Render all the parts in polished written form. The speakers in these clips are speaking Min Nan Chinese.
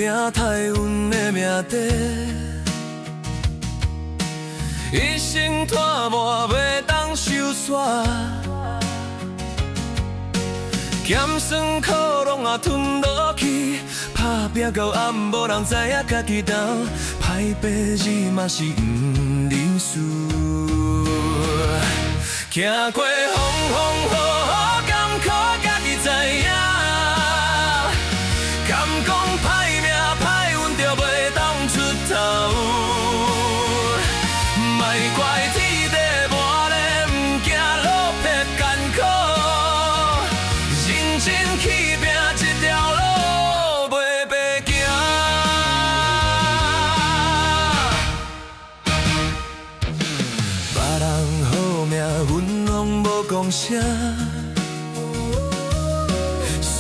定刣阮的命短，一生拖磨袂當收煞，鹹酸苦攏也吞落去，拍拚到暗無人知影家己擔，歹爸字嘛是毋認輸。行過風風雨雨，甘苦家己知影。敢講歹命歹運就袂當出頭，莫怪天地磨練，毋驚落魄艱苦。認真去拚這條路，袂白行。別人好命，阮攏無講聲，選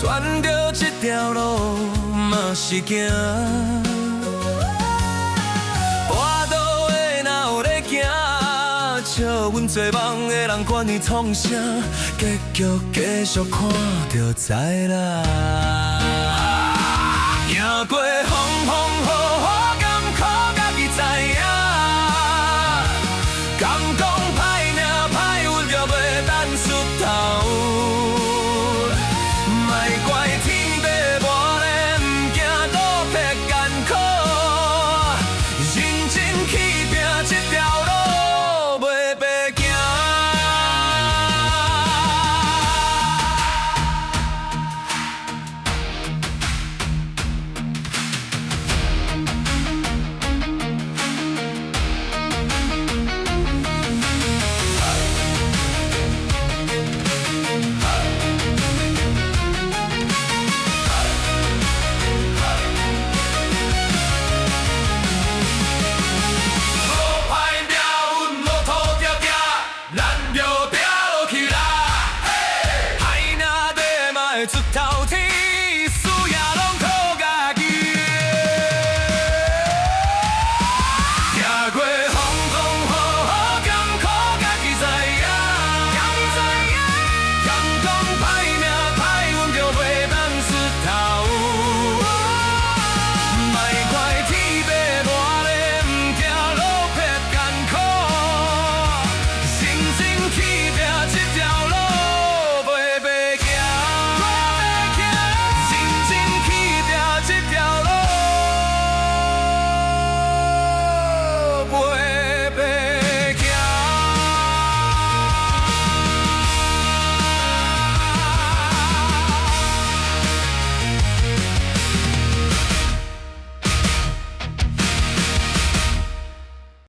著這條路嘛是行。跋倒的若有咧行，笑阮做夢的人管伊創啥，結局繼續看就知啦。行過風風